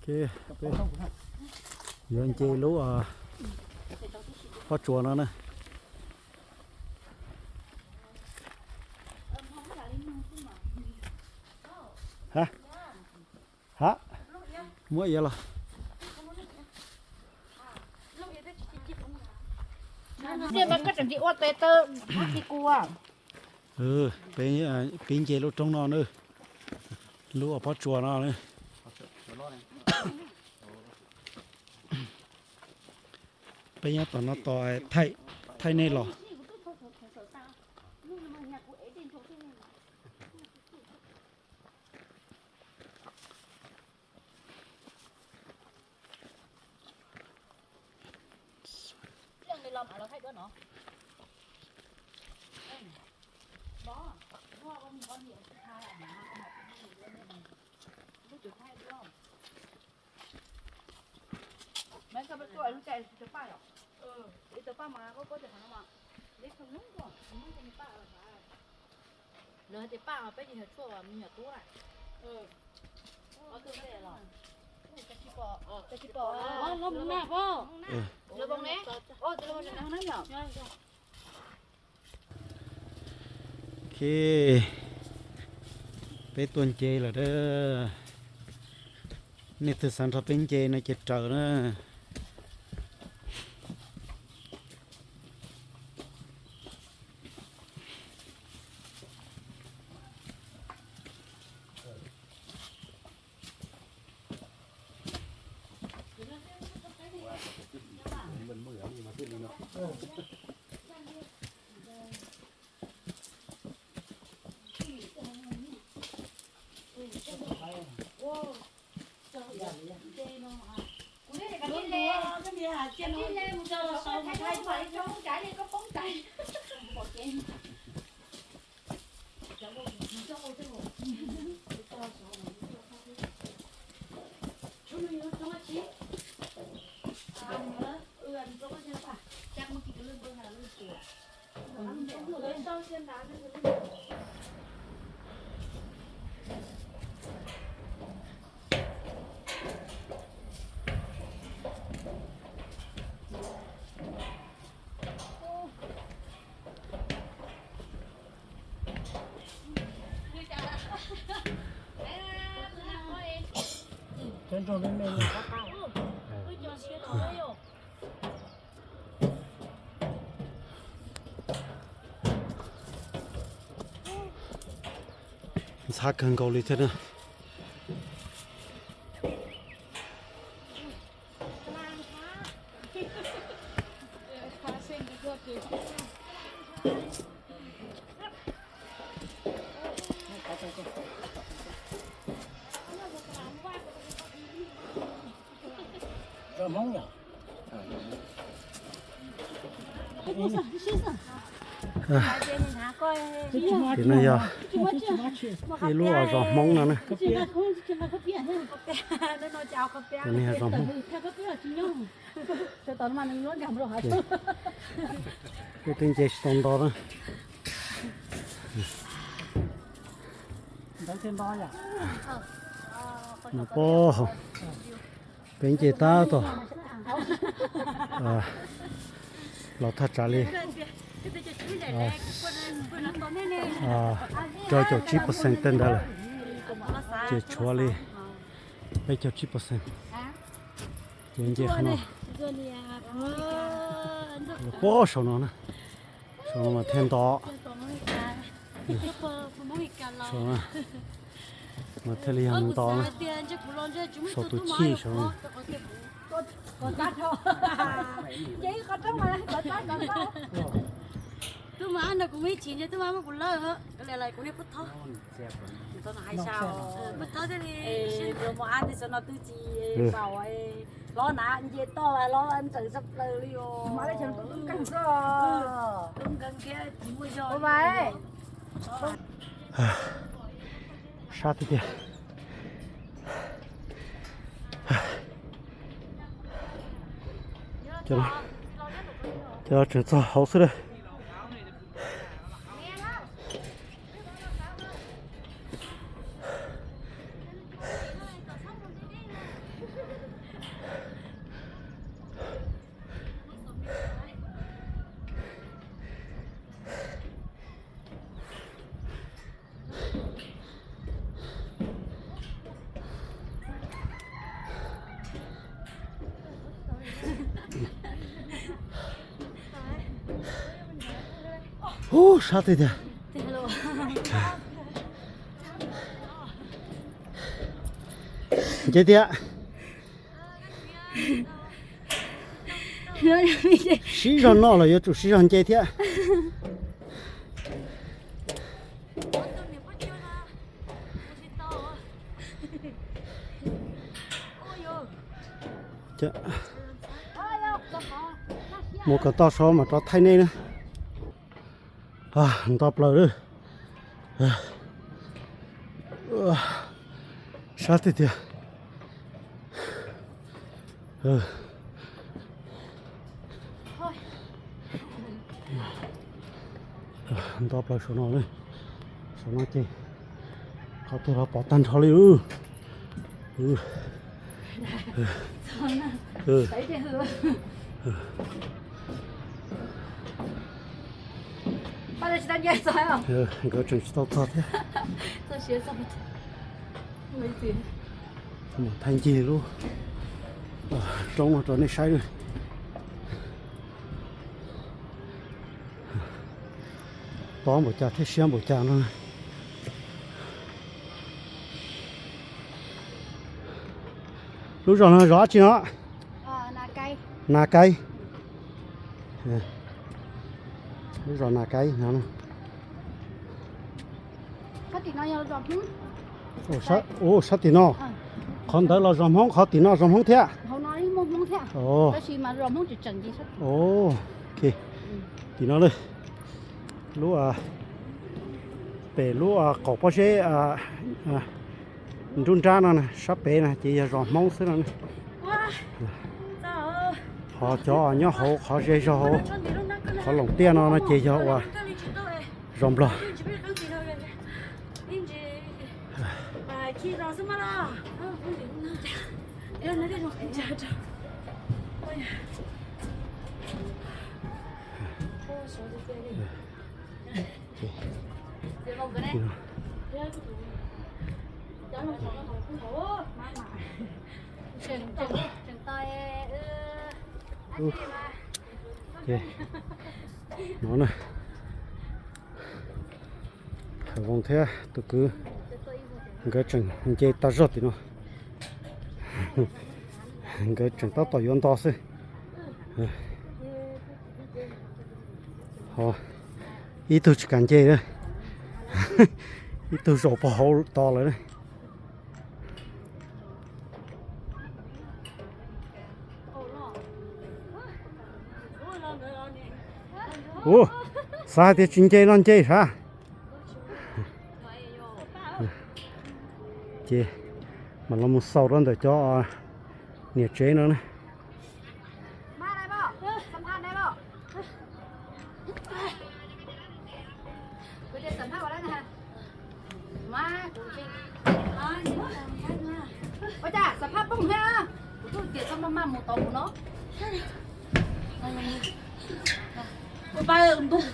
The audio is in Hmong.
Ok, peb yuav nce lub pob tsuas no na. Ha, ha, muab iav los. Peb nce lub roob no na, lub pob tsuas no na. Peb nyob tom no tos thaij, thaij nej los. Lawv hais tias paj mas peb tsis yog tshuaj, me nyuam tub na. Ok, peb tuaj nce lawm a. Nej twg xav nrog peb nce no ces raws na. Ntxhab kawg nkaus li thiab na. Zos Hmoob yom? Tim no yog ib lub zos Hmoob no na. Tim no yog zos Hmoob. Peb twb nce tsis tau nto na. Nov pob hau, peb nce tab tom los thaj tsam li rau caum tsib percent tej ntawd lawm, ces tshuav li peb caug tsib percent. Ces nce qhov no, pob saum no na, saum no mas thiaj nto. Saum no mas thiaj li yog nto na, saum tus chij saum no. Tub mas no kuv muaj ib chim ntshe tub mas muab kuv lawb, kuv niag pub thob. Pub thob thiaj li, pub thob thiaj li no twb tsis paum, hlob na nce toj los ntsawm tshaj plaws li os. Tub nkeeg thiab tsis muaj zog. Sab tiag tiag. Cov tseem txog hauv xwb lawm. Ub, sab tiag tiag. Nce thiab. Siv zog noj los yuav tsum siv zog nce thiab. Mus kom toj saud mam rov thaij nej na. Nto plaws lawm. Sab tiag tiag. Nto plaws saum no, saum no ces qhov twg los pom tag nrho li. Nkawd tseem tsis tau txog thiab. Mus thaij ncig lub roob no rau nej saib. Tob npaum cas thiab siab npaum cas no. Lub zos no zos dab tsi no? Nas Kaib. Lub zos Nas Kaib no. Ua sab tim no. Qhov ntawd los zos Hmoob, qhov tim no zos Hmoob thiab. Tim no lawm. Lub, pem lub qaum pob zeb nruab nrab no na, sab pem na ces yog zos Hmoob xwb no. Ho cov nyob hauv qhov ze zog hauv qhov loos tiaj no no ces yog uas zos Nplog. Ces no na, Hawm Voos thiab tus kwv nkawd tseem nce tag zog tim no. Nkawd tseem tab tom yuav nto xwb. Ho ib tug tsis kam nce, ib tug zaum puag hauv tos lawm. Ua, xav hais tias tsis nce no nce sav. Ces mam los mus xaus rau ntawm cov niam tsev no na. Ua cas xam phaj poob thiab? Kuv twb tias koj maj maj mus tod mus no. Ua pa ntuj